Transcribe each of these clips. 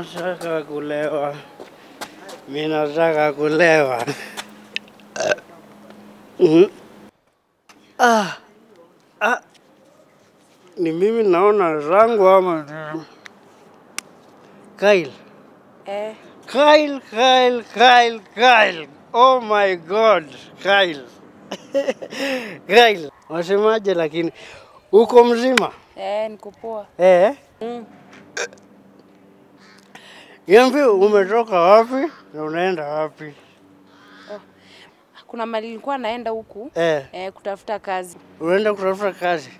Nataka kulewa. Mimi nataka kulewa. Ni mimi naona zangu ama Kyle. Eh. Kyle, Kyle, Kyle, Kyle. Oh my God, Kyle. Kyle. Wasemaje lakini uko mzima? Eh, niko poa. Eh? Niambie umetoka wapi na unaenda wapi? Oh. Kuna mali nilikuwa naenda huku kutafuta kazi. Unaenda kutafuta kazi?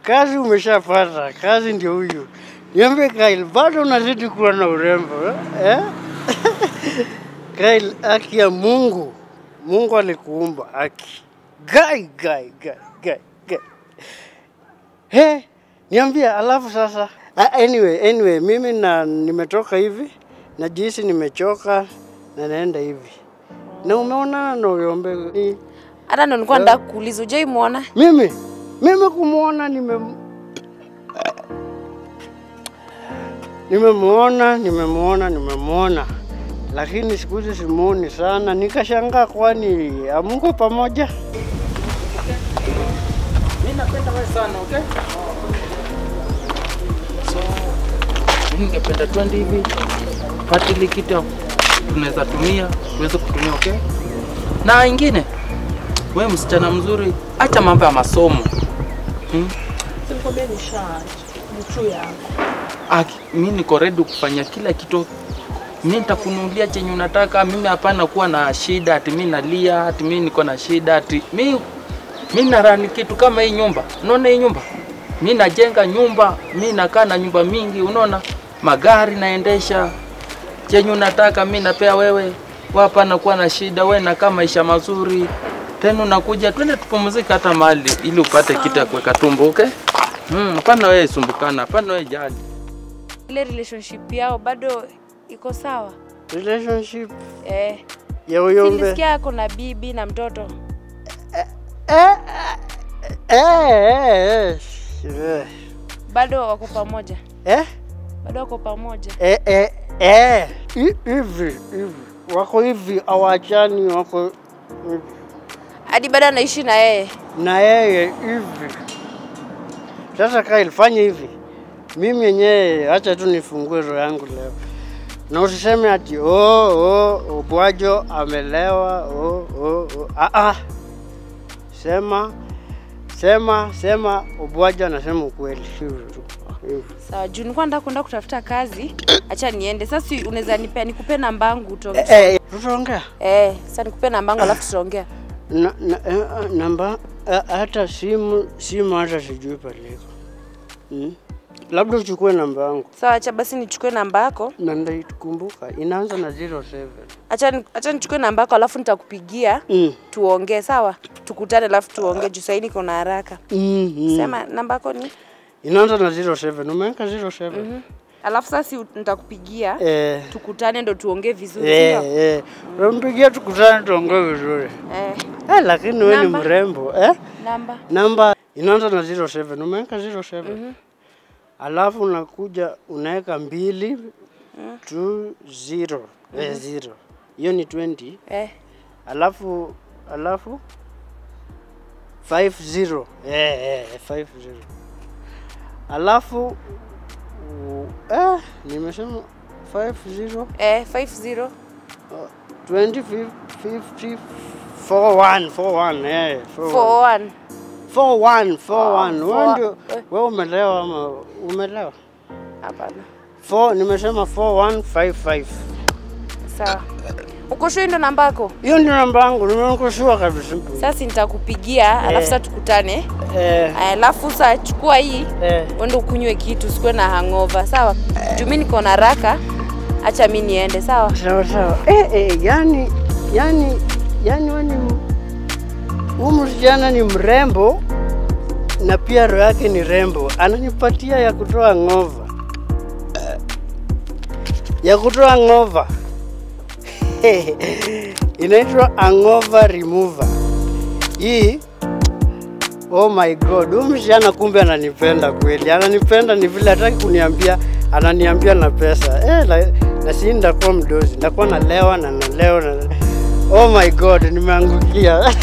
Kazi umeshapata, kazi ndio huyu. Niambie Kyle, bado unazidi kuwa na urembo, eh? Kyle, haki ya Mungu. Mungu alikuumba haki. Guy, guy, guy, guy, guy. He, niambie alafu sasa. Anyway, mimi na nimetoka hivi, najihisi nimechoka na naenda hivi. Na umeona na Oyombe? Hata ndo nilikuwa nataka kukuuliza, hujaimuona? Mimi? Mimi kumuona nimemuona. Lakini siku hizi simuoni sana. Nikashangaa kwani amungo pamoja? Mimi napenda wewe sana, okay? So, ningependa twende hivi. Pati ile kitu tunaweza tumia, tuweze kutumia, okay? Na ingine, wewe msichana mzuri, acha mambo ya masomo. Sikuambia nishaacha, ni true yangu. Aki, mimi niko ready kufanya kila kitu. Mimi nitakununulia chenye unataka. Mimi hapana kuwa na shida ati mimi nalia, ati mimi niko na shida ati mimi narani kitu kama hii nyumba. Unaona hii nyumba? Mimi najenga nyumba, mimi nakaa na nyumba mingi, unaona? Magari naendesha. Chenye unataka mimi napea wewe. Hapana kuwa na shida, wewe nakaa maisha mazuri. Tena unakuja twende tupumzike hata mahali ili upate kitu ya kuweka tumbo, okay? Hapana wewe sumbukana, hapana wewe jali. Ile relationship yao bado iko sawa? Relationship? Eh. Ya Oyombe. Nilisikia ako na bibi na mtoto. Bado wako pamoja? Eh? Bado wako pamoja? Hivi. Wako hivi hawachani, wako hivi. Hadi bado anaishi na yeye? Na yeye hivi. Sasa Kyle, fanya hivi. Mimi mwenyewe acha tu nifungue roho yangu leo. Na usiseme ati Obwajo amelewa Sema Obwajo anasema ukweli. Sawa, juu nilikuwa nataka kwenda kutafuta kazi, acha niende. Sasa unaweza nipea nikupe namba yangu utaongea. Tutaongea. Sasa nikupe namba yangu alafu tutaongea. Namba hata simu hata sijui pale. Labda uchukue namba yangu. Sawa, acha basi nichukue namba yako. Na ndaikumbuka. Inaanza na 07. Acha nichukue namba yako alafu nitakupigia. Tuongee, sawa? Tukutane alafu tuongee juu sasa niko na haraka. Sema namba yako ni? Inaanza na 07. Umeweka 07. Alafu sasa nitakupigia. Tukutane ndo tuongee vizuri, sio? Unampigia tukutane tuongee vizuri. Lakini wewe ni mrembo, eh? Namba. Namba inaanza na 07. Umeweka 07. Alafu unakuja unaweka 2 2 0 0. Hiyo ni 20. Alafu 5 0. 5 0. Alafu nimesema 5 0. 5 0. 20 50 4 1 4 1 4 1. 4 1 4 1. Wewe umelewa ama umelewa? Hapana. 4 nimesema 4 1 5 5. Sawa. Uko sure ndio namba yako? Hiyo ndio namba yangu, nimekushua kabisa. Sasa nitakupigia alafu sasa tukutane. Alafu sasa chukua hii uende ukunywe kitu, usikuwe na hangover, sawa? Juu mimi niko na haraka. Acha mimi niende, sawa? Sawa sawa. Yani wewe ni huyu msichana ni mrembo na pia roho yake ni rembo. Ananipatia ya kutoa ngova. Ya kutoa ngova. Inaitwa hangover remover. Hii, oh my God, huyu msichana kumbe ananipenda kweli. Ananipenda ni vile hataki kuniambia. Ananiambia na pesa. Na si ndakuwa mdozi. Ndakuwa nalewa na nalewa na. Oh my God, nimeangukia.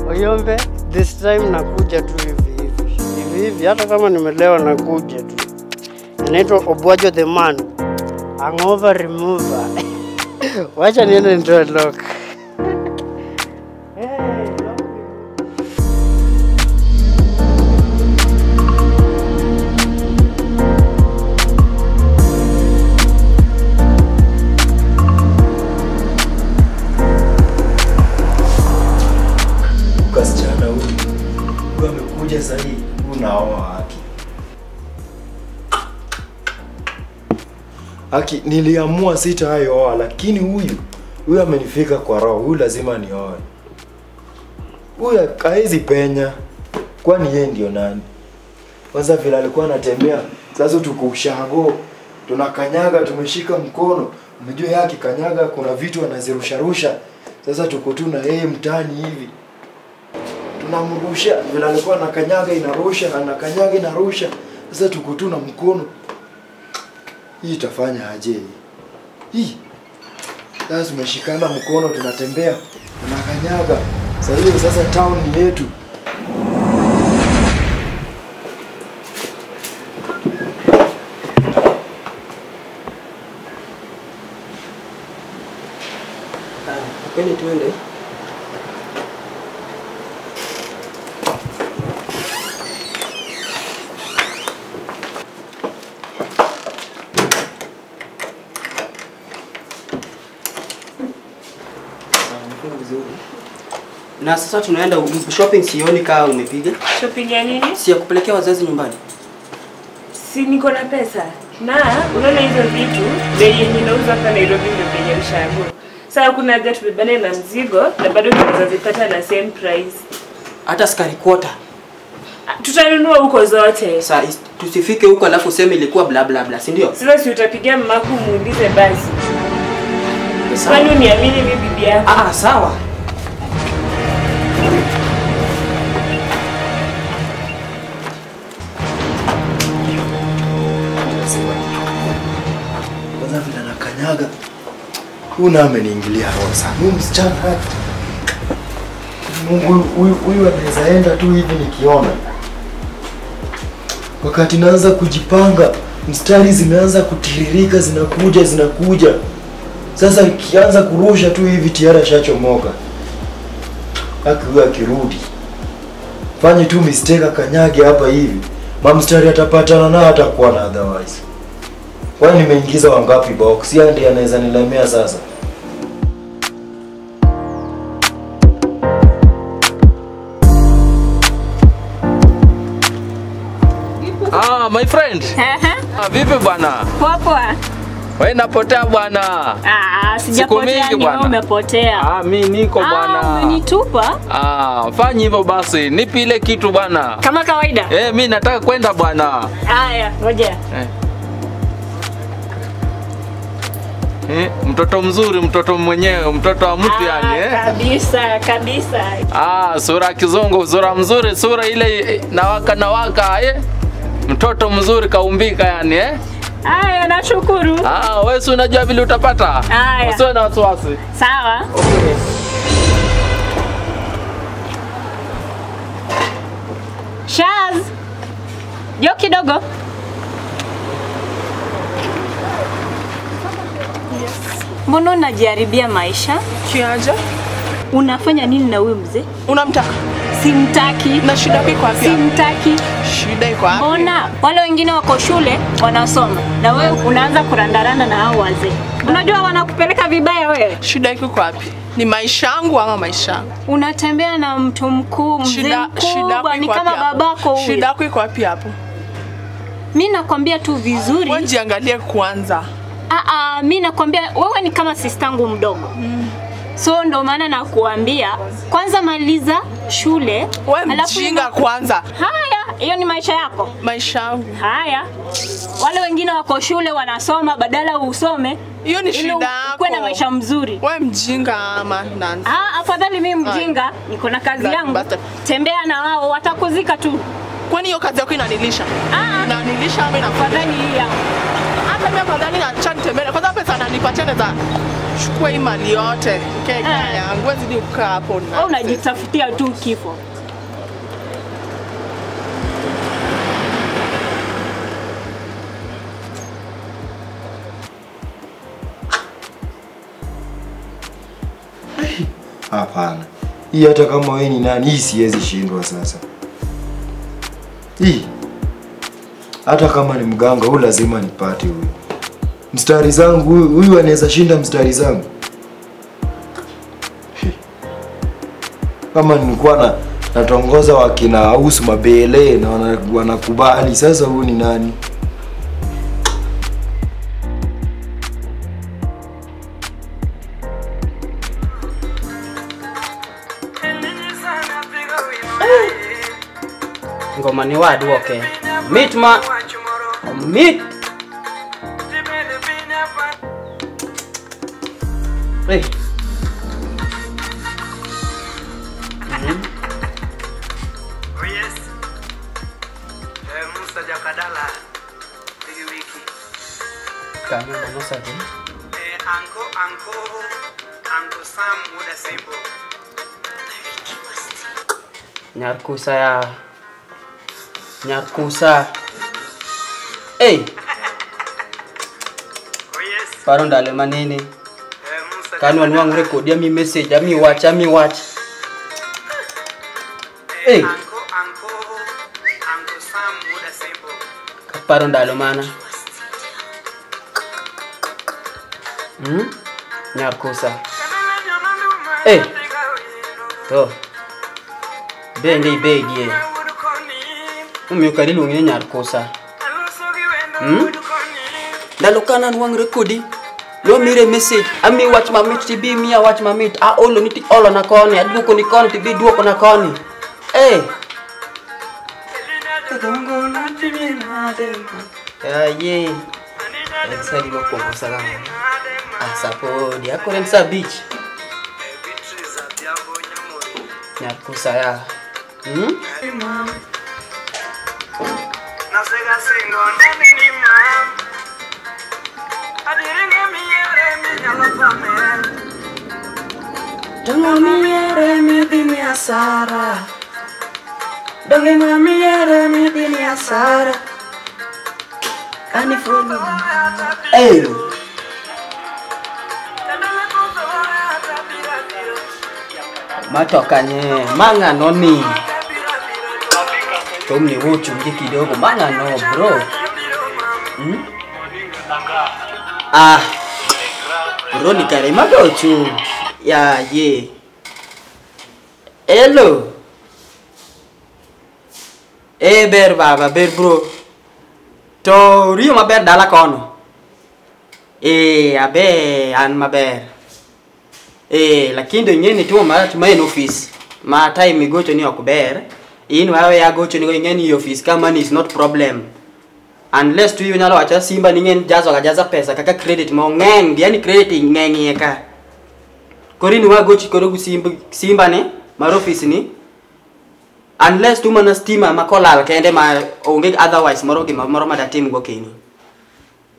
Oyombe, this time nakuja tu hivi hivi. Hivi hivi hata kama nimelewa nakuja tu. Anaitwa Obwajo the man. Hangover remover. Wacha niende nitoe lock. Kasichana huyu. Huyu amekuja sasa hivi, unaoa haki. Haki niliamua sitaoa, lakini huyu amenifika kwa roho, huyu lazima nioe. Huyu haezi penya. Kwani yeye ndio nani? Kwanza vile alikuwa anatembea, sasa tuko ushago, tunakanyaga, tumeshika mkono. Unajua yeye akikanyaga kuna vitu anazirusha rusha. Sasa tuko tu na yeye mtaani hivi. Tunamrusha, vile alikuwa anakanyaga inarusha, anakanyaga inarusha. Sasa tuko tu na mkono. Hii itafanya aje? Hii. Sasa tumeshikana mkono tunatembea, tunakanyaga. Sasa hiyo sasa town ni yetu. Kwani tuende? Na sasa tunaenda shopping, sioni kama umepiga. Shopping ya nini? Si ya kupelekea wazazi nyumbani. Si niko na pesa. Na unaona hizo vitu bei yenye nauza hapa Nairobi ndio bei ya ushago. Sasa kuna haja tubebane na mzigo na bado tunaweza zipata na same price. Hata sukari quarter. Tutanunua huko zote. Sasa tusifike huko alafu useme ilikuwa bla bla bla, si ndio? Sasa si utapigia mamaku muulize basi. Kwani uniamini mimi bibi yako? Ah, sawa. Kwanza vile anakanyaga. Huyu ameniingilia roho sana. Huyu msichana haki. Mungu huyu anaweza enda tu hivi nikiona. Wakati naanza kujipanga, mstari zimeanza kutiririka, zinakuja. Sasa ikianza kurusha tu hivi tiara shachomoka. Haki huyu akirudi. Fanye tu mistake akanyage hapa hivi. Mamstari atapatana na hatakuwa na otherwise. Kwani nimeingiza wangapi box? Yeye ndiye anaweza nilemea sasa. Ah, my friend. Vipi bwana? Poa poa. Wewe napotea bwana. Ah, sijapotea, ni wewe umepotea. Ah, mimi niko bwana. Ah, umenitupa? Ah, fanya hivyo basi. Nipi ile kitu bwana. Kama kawaida. Mimi nataka kwenda bwana. Haya, ngoja. Mtoto mzuri, mtoto mwenyewe, mtoto wa mtu yani. Kabisa, kabisa. Ah, sura kizungu, sura mzuri, sura ile nawaka Mtoto mzuri kaumbika yani Aya, nashukuru. Ah, wewe si unajua vile utapata? Usiwe na wasiwasi. Sawa. Okay. Shaz. Njoo kidogo. Mbona unajaribia maisha? Kiaje? Unafanya nini na huyu mzee? Unamtaka? Simtaki. Na shida iko wapi? Simtaki. Shida iko wapi? Mbona wale wengine wako shule wanasoma na wewe unaanza kurandaranda na hao wazee. Unajua wanakupeleka vibaya wewe. Shida iko wapi? Ni maisha yangu ama maisha yangu? Unatembea na mtu mkuu, mzee mkubwa, ni kama babako huyu. Shida yako iko wapi hapo? Mimi nakwambia tu vizuri. Wewe jiangalie kwanza. Mimi nakwambia wewe ni kama sistangu mdogo. So ndo maana nakuambia kwanza maliza shule. Wewe mjinga kwanza. Haya, hiyo ni maisha yako. Maisha yangu. Haya. Wale wengine wako shule wanasoma, badala usome. Hiyo ni shida yako. Uwe na maisha mzuri. Wewe mjinga ama nani? Ah, afadhali mimi mjinga, niko na kazi yangu. Tembea na wao watakuzika tu. Kwani hiyo kazi yako inanilisha? Inanilisha ama Afadhali hii yangu. Hata mimi afadhali acha nitembee. Kwanza pesa ananipatia naweza chukua hii mali yote. Keke yangu wewe zidi kukaa hapo na. Wewe unajitafutia tu kifo. Hapana. Hii hata kama wewe ni nani, hii siwezi shindwa sasa. Hii hata kama ni mganga, huyu lazima nipate huyu. Mstari zangu huyu anaweza shinda mstari zangu. Kama nilikuwa na natongoza wakina Ausu mabele na wanakubali, sasa huyu ni nani? Ngoma ni wadu okay. Meet ma meet. Hey. Oh yes. Musa Jakadala. Bigi wiki. Kama Musa je? Anko Sam muda sembo. Nyarkusa ya. Nyarkusa. Hey. Oh yes. Paro ndale manene. Kanu wangu record mi message ami watch ami watch. Hey. Anko Sam muda sembo. Paro ndalo mana. Nyarkusa. Hey. To. Bende ibedie. Umiyo karilu ngine Nyarkusa. Ndalo kana nwang rekodi. Lo mire message ami watch mamit tibi mia watch mamit a olo niti olo na koni aduko ni koni tibi duoko na koni. Eh. Aye. Exali wako salama. Asapo dia korensa beach. Nyarkusa ya. Hey. Matokanye manga noni. Tomni wochunge kidogo manga no bro. Ah. Bro ni karima gochu. Ya ye. Hello. Eh ber baba ber bro. To rio maber dala kono. Eh abe an maber. Eh lakini ndo ngeni tuo marach ma en office. Ma time gocho ni ok ber. In wawe ya gocho ni ngeni office ka money is not problem. Unless tu nyalo wacha Simba ni ngeni jazo gajaza pesa kaka credit mo ngeng, yani credit ngeng eka. Kori ni wagochi koro gu Simba ne mar office ni. Unless tu mana stima ma kolal kende ma onge otherwise moro gima moro ma datim go keni.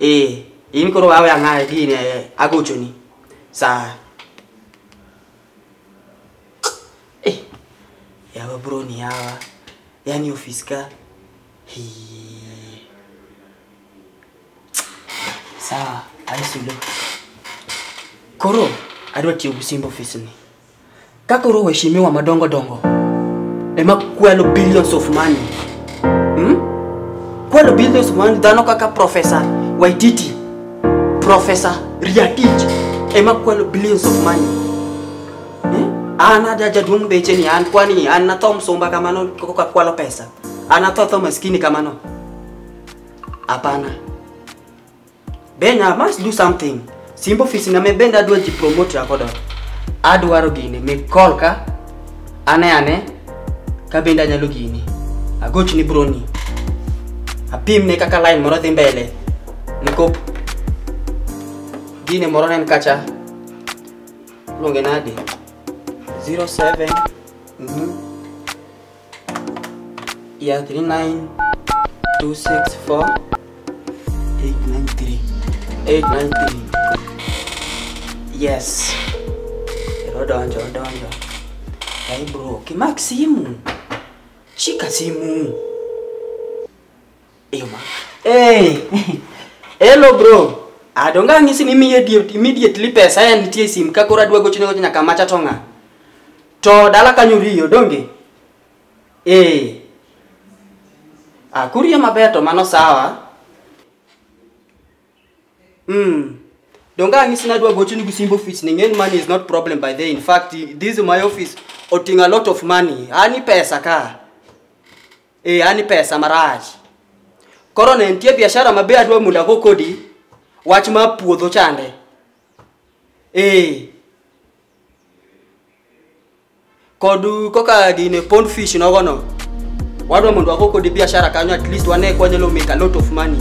Eh, in koro wawe anga gine agocho ni. Sa eh yawa bro ni yawa. Yani office ka. Hi. Sawa, aisulo. Koro adwa tiyo gi Simba office ni. Ka koro waheshimiwa madongo dongo ema kwelo billions of money. Kwelo billions of money dhano kaka Professor Waititi, Professor Riatich ema kwelo billions of money. An ada jaduong' beche ni an kwani an natho msumba kamano koka kwalo pesa. An atho tho maskini kamano. Hapana. Benya must do something. Simba office na me benda adwa ji promote akodo. Adwaro gini me call ka ane ane ka benda nyalo gini. Agoch ni broni. Apim ne kaka line moro dhi mbele. Nikop gine moro nen kacha. Luonge nade? 07 Yeah, 39 264 893 893. Yes. Rodonjo, donjo. Hey bro, kimak simu. Shika simu. Eyo ma. Hey. Hello bro. Adonga ngisi ni immediately pesa ya nitie sim ka koro adwa gochone gocho nyaka macha to ng'a. To dala kanyo riyo donge? Eh. Kuriyo maber to mano sawa. Donga ngisi nadwa gochoni gi simb office ni ng'en money is not problem by the in fact this is my office oting a lot of money. Ani pesa ka. Eh, ani pesa marach. Koro ne nitie biashara maber adwa mondo ago kodi. Wach ma puodho chande. Eh. Kod koka gine pond fish nogono. Wadwa mondo wago kodi biashara kanyo at least wane kwanyalo make a lot of money.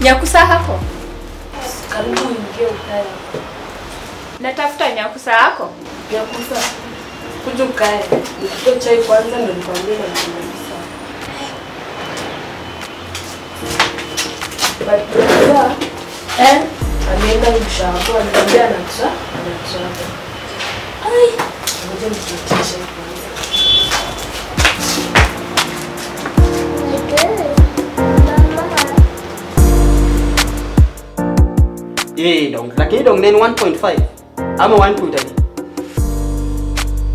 Nyakusa hako? Karibu uingie ukae. Natafuta Nyakusa hako? Nyakusa. Kuja ukae. Nikupe chai kwanza ndio nikwambie na Nyakusa. But Nyakusa, eh? Ameenda mshako, ananiambia anakusha, anakusha. Ai, ngoja nikupatie chai kwanza. Eh, dong, lakini dong nen 1.5 ama 1.3.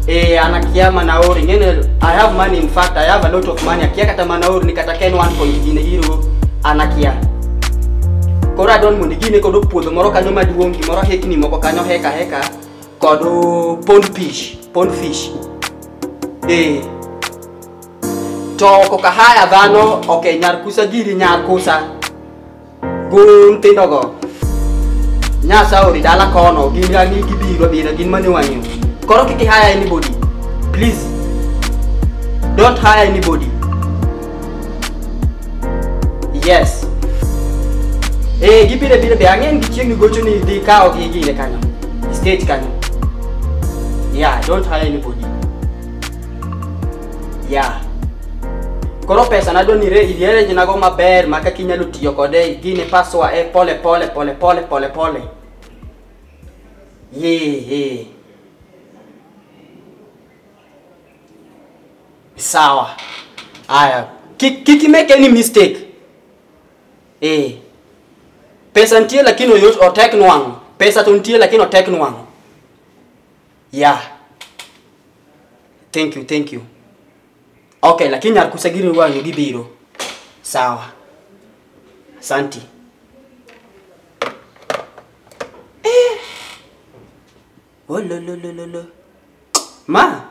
Eh, anakia manaori ngene I have money, in fact I have a lot of money. Akia kata manaori ni kata ken 1. Gine iro anakia. Koro adon mondo gine kodo puodho moro kanyo maduong' gimoro hekni moko kanyo heka heka kod pond fish. Eh. To koka haya dhano okay nyar kusa giri nyar kusa. Gun tindogo. Nyasa ori dala kono gin ani gibiro biro gin mane wang'yo. Koro kik hire anybody. Please. Don't hire anybody. Yes. Eh, gibiro biro be ang'en gi chieng' gocho ni dhi kawo gi gine kanyo. Stage kanyo. Yeah, don't hire anybody. Yeah. Koro pesa na doni re iriere jinago maber maka kinyalo tiyo kode gine paswa e pole pole pole pole pole pole. Ye. Sawa. Aya, kiki make any mistake. Eh. Pesa nitie lakini oyot otek nwang'. Pesa to nitie lakini otek nwang'. Yeah. Thank you, thank you. Okay, lakini nyar kusagiri wanyu gibiro. Sawa. Asante. Eh. Oh lo lo lo lo lo. Ma.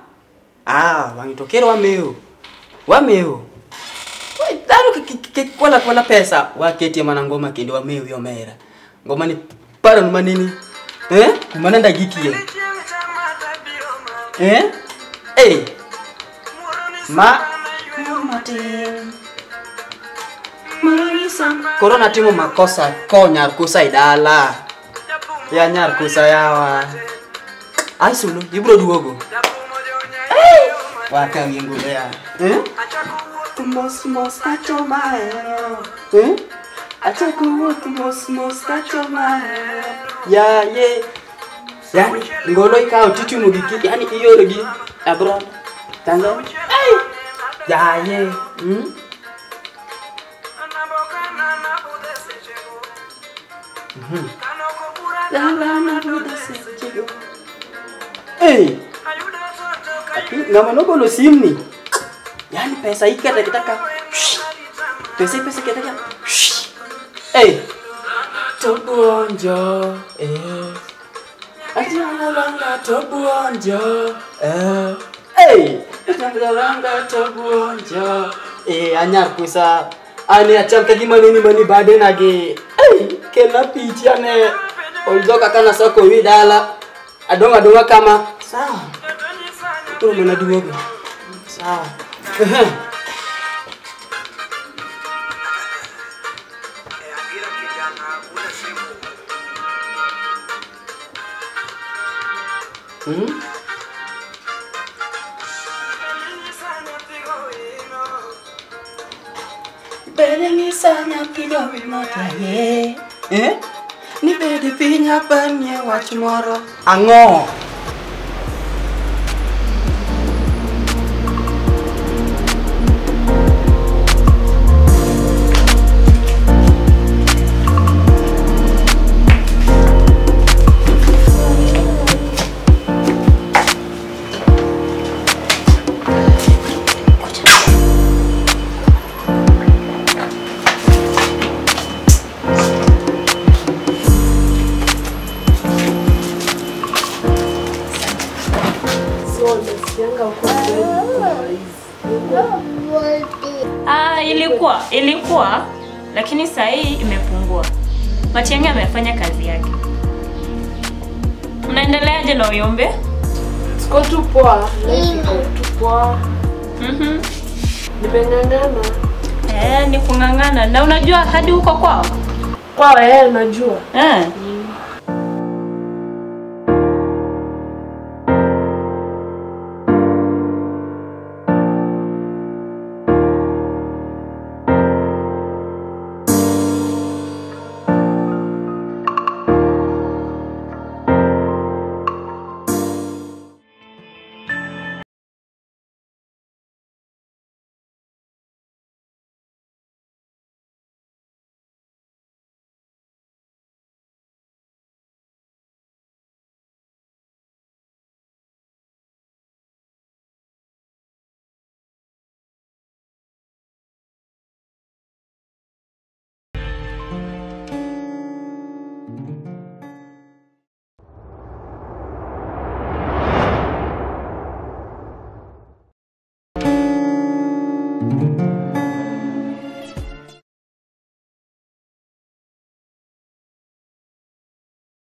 Ah, wangitokero wameo. Wameo. Wai dhano kwala kwala pesa waketie mana ngoma kendo wameo yomera. Ngoma ni paro manini? Eh? Kumananda gikie. Eh? Eh. Ma Corona timo makosa ko nyar kusa idala. Ya nyar kusa yawa. Ai sulu ibro duogo. Eh! Waka ngolea. Eh? Mos mos tacho maero. Eh? Achako mos mos tacho maero. Ya ye. Yani ngolo ikao titimo giki yani iyoro gi abroad. Tanzania. Hey! Ya ye. Hmm? Eh. Ngama nogolo simni. Yani pesa ikata kitaka. Pesa pesa kitaka. Eh. Tobuonjo. Eh. Ajalanga tobuonjo. Eh. Eh. Ajalanga tobuonjo. Eh, anyar kusa. Ane achal ka gima nini mani bade nage. Eh, kena pichi ane. Olzo kaka na soko wi dala. Adonga donga kama. Sawa. Kuro mana duogo. Sawa. Eh? Ni bede pinya panye wach moro. Ang'o? Ilikuwa lakini saa hii imepungua. Matiang'i amefanya kazi yake. Unaendeleaje na Uyombe? Siko tu poa, life iko tu poa. Nimeng'ang'ana. Eh, ni kung'ang'ana. Na unajua hadi huko kwao? Kwao najua.